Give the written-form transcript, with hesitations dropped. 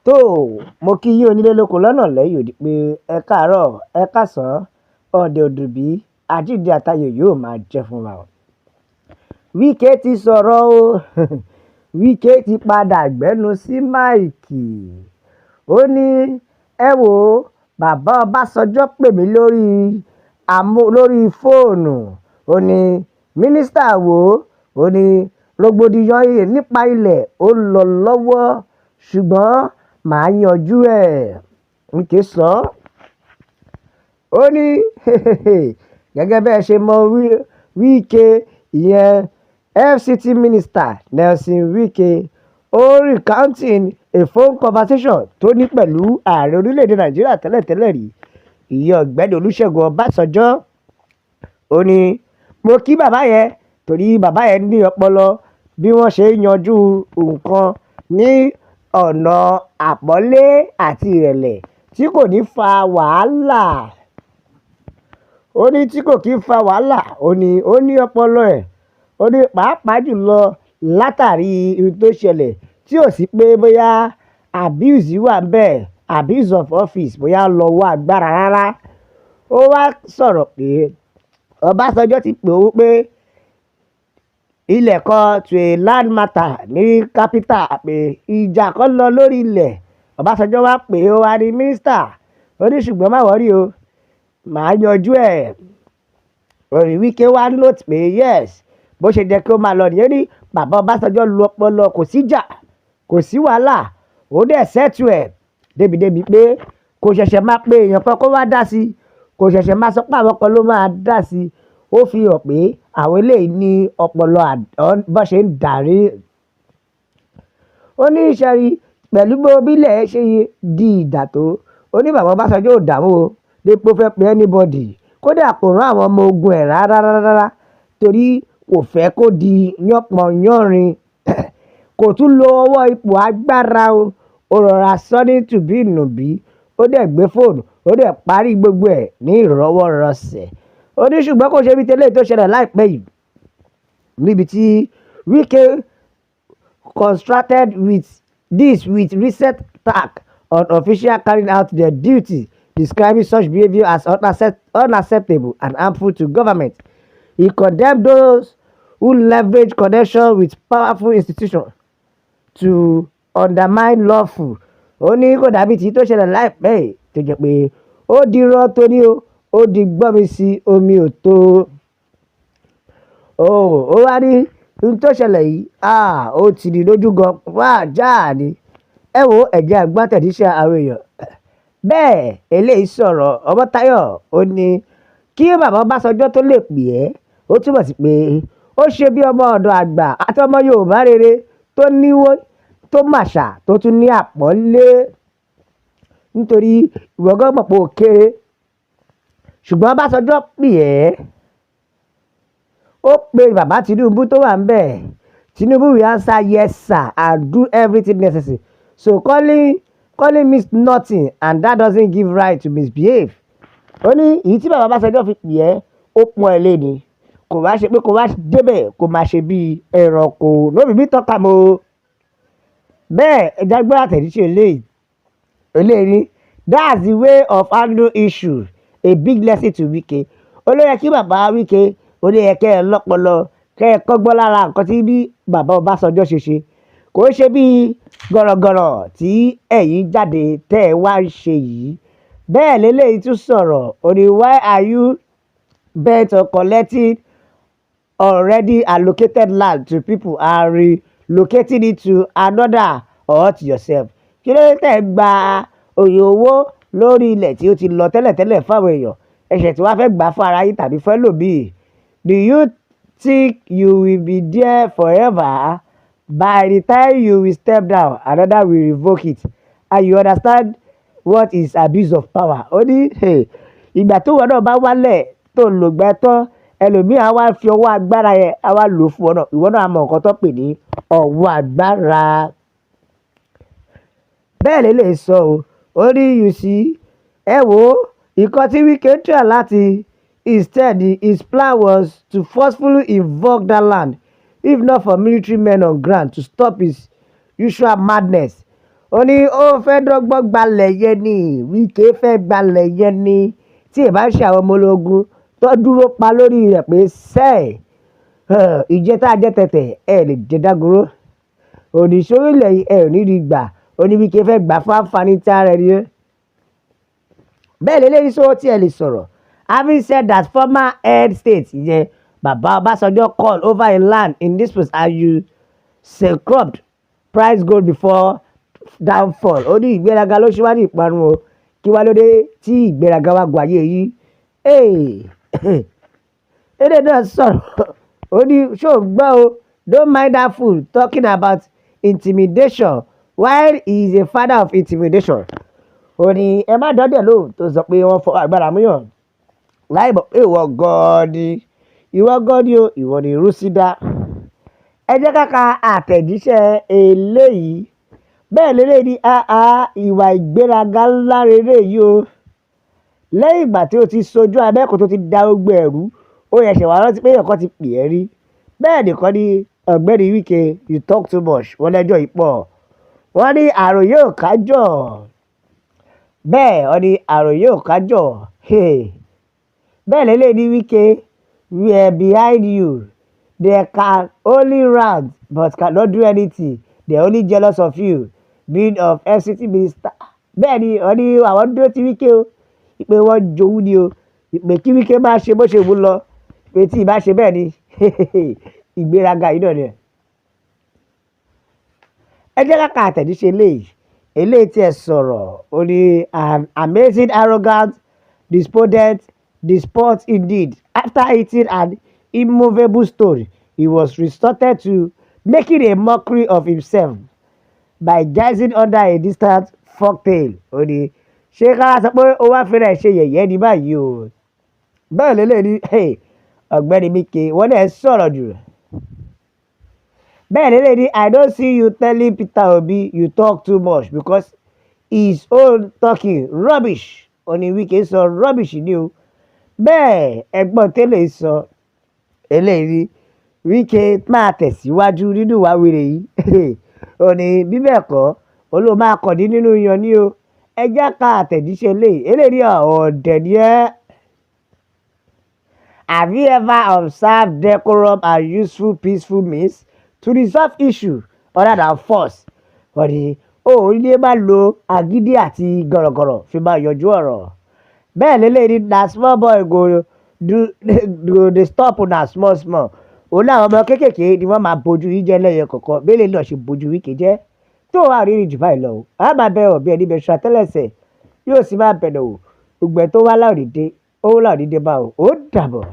Tó, mo kí yín onílé lóko lọ́nà lẹ́yìn odi pé ẹ káàárọ̀, ẹ káàsán, ọ̀dẹ̀ òdùbí, àjíǹde àtayọ̀ yóò máa jẹ́ fún wa o. Wike ti sọ̀rọ̀ o. Wike ti padà gbẹ́nu sí máìkì. Ó ní, "Ẹ wo, bàbá Ọbásanjọ́ pè mí lórí lórí fóònù." Ó ní, "Mínísítà wo?" Ó ní, "Rògbòdìyàn nípa ilẹ̀ ó lọ lọ́wọ́, ṣùgbọ́n màá yanjú ẹ̀." Wike sọ. Ó ní, gẹ́gẹ́ bí ẹ ṣe mọ Wike, ìyẹn FCT Minister Nyesom Wike, ó recounting a phone conversation tó ní pẹ̀lú ààrẹ orílẹ̀-èdè Nàìjíríà tẹ́lẹ̀tẹ́lẹ̀ rí, ìyẹn Ọ̀gbẹ́ni Olúṣẹ́gun Ọbásanjọ́. Ó ní, "Mo kí bàbá yẹn torí bàbá yẹn ní ọpọlọ bí wọ́n ṣe ń yanjú nǹkan ní ọ̀nà àpọ́nlé àti ìrẹ̀lẹ̀ tí kò ní fa wàhálà." Ó ní tí kò kí ń fa wàhálà. Ó ní ó ní ọpọlọ ẹ̀. Ó ní pàápàá jùlọ látàrí ohun tó ṣẹlẹ̀ tí ò sí pé bóyá abuse wà níbẹ̀, abuse of office, bóyá lọ́wọ́ agbára rárá. Ó wá sọ̀rọ̀ pé Ọbásanjọ́ ti pè ó pé ilẹ̀ kan to a land matter ní capital, pé ìjà kan lọ lórí ilẹ̀. Ọbásanjọ́ wá pè é, ó wá ní, "Mínísítà," ó ní, "ṣùgbọ́n má worry o, màá yanjú ẹ̀." Orí Wike wá note pé yes, bó ṣe jẹ́ kí ó máa lọ nìyẹn. Ní bàbá Ọbásanjọ́ lu ọpọlọ, kò sí ìjà, kò sí wàhálà, ó dẹ̀ settle ẹ̀ débìdébì pé kò ṣẹ̀ṣẹ̀ máa pe èèyàn kan kó wá dá sí, kò ṣẹ̀ṣẹ̀ máa sọ pé àwọn kan ló máa dá sí. Ó fi hàn pé àwọn eléyìí ní ọpọlọ bó ṣe ń darí. Ó ní sẹ́rí pẹ̀lú bó bílẹ̀ ṣe di ìjà tó. Ó ní bàbá Ọbásanjọ́ ò dààmú o dípò fẹ́ pe anybody, kódà kò rán àwọn ọmọ ogun ẹ̀ rárá rárá, torí kò fẹ́ kó di yánpọnyánrin. Kò tún lo ọwọ́ ipò agbára o. Ó rọra sọ ní tùbí-ǹ-nùbí, ó dẹ̀ gbé fóònù, ó dẹ̀ parí gbogbo ẹ̀ ní ìrọwọ́rọsẹ̀. Ó ní ṣùgbọ́n kò ṣe bí tẹ́lẹ̀ tó ṣẹlẹ̀ láìpẹ́ yìí, níbi tí Wike contrasted with this with recent attack on officials carrying out their duty, describing such behaviour as unacceptable and harmful to government. He condemned those who leverage connection with powerful institutions to undermine lawful. Ó ní kò dàbí tí tó ṣẹlẹ̀ láìpẹ́ yìí, tó jẹ́ pé ó di irọ́ tó ní o, ó di gbọ́nmi sí omi ò tó. Ó wá ní ohun tó ṣẹlẹ̀ yìí, ó ti di lójú gan wá jáà ni. Ẹ wo, ẹ̀jẹ̀ àgbàtẹ̀jíṣẹ́ àwọn èèyàn. Bẹ́ẹ̀ eléyìí sọ̀rọ̀ Ọmọ́táyọ̀. Ó ní kí bàbá Ọbásanjọ́ tó lè pè ẹ́, ó túmọ̀ sí pé ó ṣe bí ọmọ ọ̀dọ̀ àgbà àti ọmọ Yorùbá rere tó níwó, tó màṣà, tó tún ní àpọ́nlé, nítorí ìwọ gan mọ̀ pé ó kéré, ṣùgbọ́n Ọbásanjọ́ pè ẹ́. Ó pe bàbá Tinubu tó wà níbẹ̀. Tinubu will answer, "Yes sir," and do everything necessary. So calling means nothing, and that doesn't give right to misbehave. Ó ní èyí tí bàbá Ọbásanjọ́ fi pè ẹ́, ó pọ́n ẹ lé ni, kò wá ṣe pé kò wá débẹ̀ kó máa ṣe bíi ẹranko. No be me talk am o. Bẹ́ẹ̀ ẹja gbọ́ àtẹ̀jíṣẹ́ eléyìí. Eléyìí ní, "That's the way of handle issue, a big lesson to Wike." Ó ló yẹ kí bàbá Wike, ó ló yẹ kẹ́ ẹ lọ́pọlọ, kẹ́ ẹ kọ́gbọ́n lára nǹkan tí bí bàbá Ọbásanjọ́ ṣe ṣe. Kò ṣe bí gọ̀rọ̀gọ̀rọ̀ tí ẹ̀yin jáde tẹ́ ẹ wá ń ṣe yìí. Bẹ́ẹ̀ leléyìí tún sọ̀rọ̀. Ó ní, "Why are you bent on collecting already allocated land to people and relocating it to another or to yourself?" Kí ló dé tẹ́ ẹ gba òye owó lórí ilẹ̀ tí ó ti lọ tẹ́lẹ̀tẹ́lẹ̀ fáwọn èèyàn, ẹ̀ṣẹ̀ tí wàá fẹ́ gbà fún ara yín tàbí fẹ́ lòmíì? Do you think you will be there forever? By the time you will step down, another will revoke it, and you understand what is abuse of power. Ó ní ìgbà tó wọ́n náà bá wálẹ̀ tó lò gbẹ tán, ẹlòmíì á wá fi ọwọ́ agbára yẹn, á wá lò fún ọ náà. Ìwọ náà á mọ nǹkan tó pè ní ọwọ́ agbára. Bẹ́ẹ̀ lè lè sọ o. Ó ní, "You see, ẹ wo nǹkan tí Wike try láti. Instead, his plan was to forcefully invoke that land, if not for military men on ground to stop his usual madness." Ó ní ó fẹ́ dọ́gbọ́n gbalẹ̀ yẹn ni. Wike fẹ́ gbalẹ̀ yẹn ni. Tí ì bá ṣe àwọn ọmọ ológun tó dúró pa lórí rẹ̀ pé sẹ́ẹ̀ ìjẹ́ tá a jẹ́ tẹ̀tẹ̀ ẹ lè jẹ́ dágúró òdìsórí ilẹ̀ yìí, ẹ ò ní rí gbà. Ó ní Wike fẹ́ gbà fún àǹfààní tí ara ẹni yẹn. Bẹ́ẹ̀ lélẹ́yìí sọ tí ẹ lè sọ̀rọ̀. Having said that, former head state, ìyẹn Baba Ọbásanjọ́, call over a land in dispute and usurped. Pride goes before downfall. Ó ní ìgbéraga ló ṣíwájú ìparun o. Kí wá ló dé tí ìgbéraga wá gun ayé yìí? Eré náà sọ̀rọ̀, ó ní ṣó gbọ́ o. Don't mind that fool talking about intimidation while he is a father of intimidation. Ó ní ẹ má dọ́dẹ̀ lóhùn tó sọ pé wọ́n fọ agbára múyàn láì mọ̀ pé ìwọ gan-an ni, ìwọ gan-an ni o, ìwọ ni rúsídà. Ẹ jẹ́ ká ka àtẹ̀jíṣẹ́ eléyìí. Bẹ́ẹ̀ lélẹ́yìí ní àá ìwà ìgbéraga ńlá rere yìí o. Lẹ́yìn ìgbà tí ó ti sojú abẹ́kùn tó ti da gbogbo ẹ̀rú, ó yẹ ṣẹ̀ wá rántí pé èèyàn kan ti pè é rí. Bẹ́ẹ̀ nìkan ni Ọ̀gbẹ́ni Wike, you talk too much. Wọ́n lẹ́jọ́ yìí pọ̀. Wọ́n ní àròyé ò kájọ̀. Bẹ́ẹ̀ wọ́n ní àròyé ò kájọ̀. Bẹ́ẹ̀ lélẹ́yìí ní Wike, we are behind you. They can only rant but cannot do anything. They are only jealous of you being of FCT minister. Bẹ́ẹ̀ ni wọ́n ní àwọn dúró ti Wike o, pé wọ́n jowú ni o, pé kí Wike máa ṣe bó ṣe wù ú lọ, pé tí ì bá ṣe bẹ́ẹ̀ ni ìgbéraga yìí náà ni. Ẹ jẹ́ ká ka àtẹ̀jíṣẹ́ eléyìí. Eléyìí tí ẹ sọ̀rọ̀, ó ní an amazing arrogant despondent despot indeed. After eating an immovable stone, he was resorted to making a mockery of himself by gazing under a distant folktale. Ó ní ṣé ká sọ pé ó wá fẹ́rẹ̀ ṣe yẹ̀yẹ́ ní báyìí o? Bẹ́ẹ̀ lélẹ̀ ní Ọ̀gbẹ́ni Wike, wọ́n náà sọ̀rọ̀ jù. Bẹ́ẹ̀ lélẹ̀ ní I don't see you telling Peter Obi you talk too much because his own talking rubbish. Ó ní Wike sọ rubbish ni o. Bẹ́ẹ̀ ẹ̀gbọ́n tẹ́lẹ̀ sọ eléyìí, Wike máa tẹ̀síwájú nínú ìwà wèrè yìí. Ó ní bí bẹ́ẹ̀ kọ́, ó ló máa kọ̀dí nínú yan ní o. Ẹ jẹ́ ká àtẹ̀jíṣẹ́ eléyìí. Eléyìí ọ̀dẹ̀ ni ẹ́. Have you ever observed decorum and useful peaceful means to resolve issue other than force? Wọ́n ní ó ní máa lo agídí àti gọ̀rọ̀gọ̀rọ̀ fi máa yanjú ọ̀rọ̀. Bẹ́ẹ̀ lélẹ́yìí ní na small boy go do go dey stop una small small. Òun láwọn ọmọ kéékèèké ni wọ́n máa bójú yín jẹ́ lẹ́yọ kọ̀ọ̀kan bẹ́ẹ̀ náà ṣe bójú Wike jẹ́ tó wà rírì jù báyìí lọ o. A máa bẹ ọ̀bẹ ẹni bẹ ṣu àtẹ́lẹsẹ̀ yóò sì máa bẹ̀rẹ̀ o. Gbogbo ẹ̀ tó wá láòdì dé ó láòdì dé bá o. Ó dàbọ̀.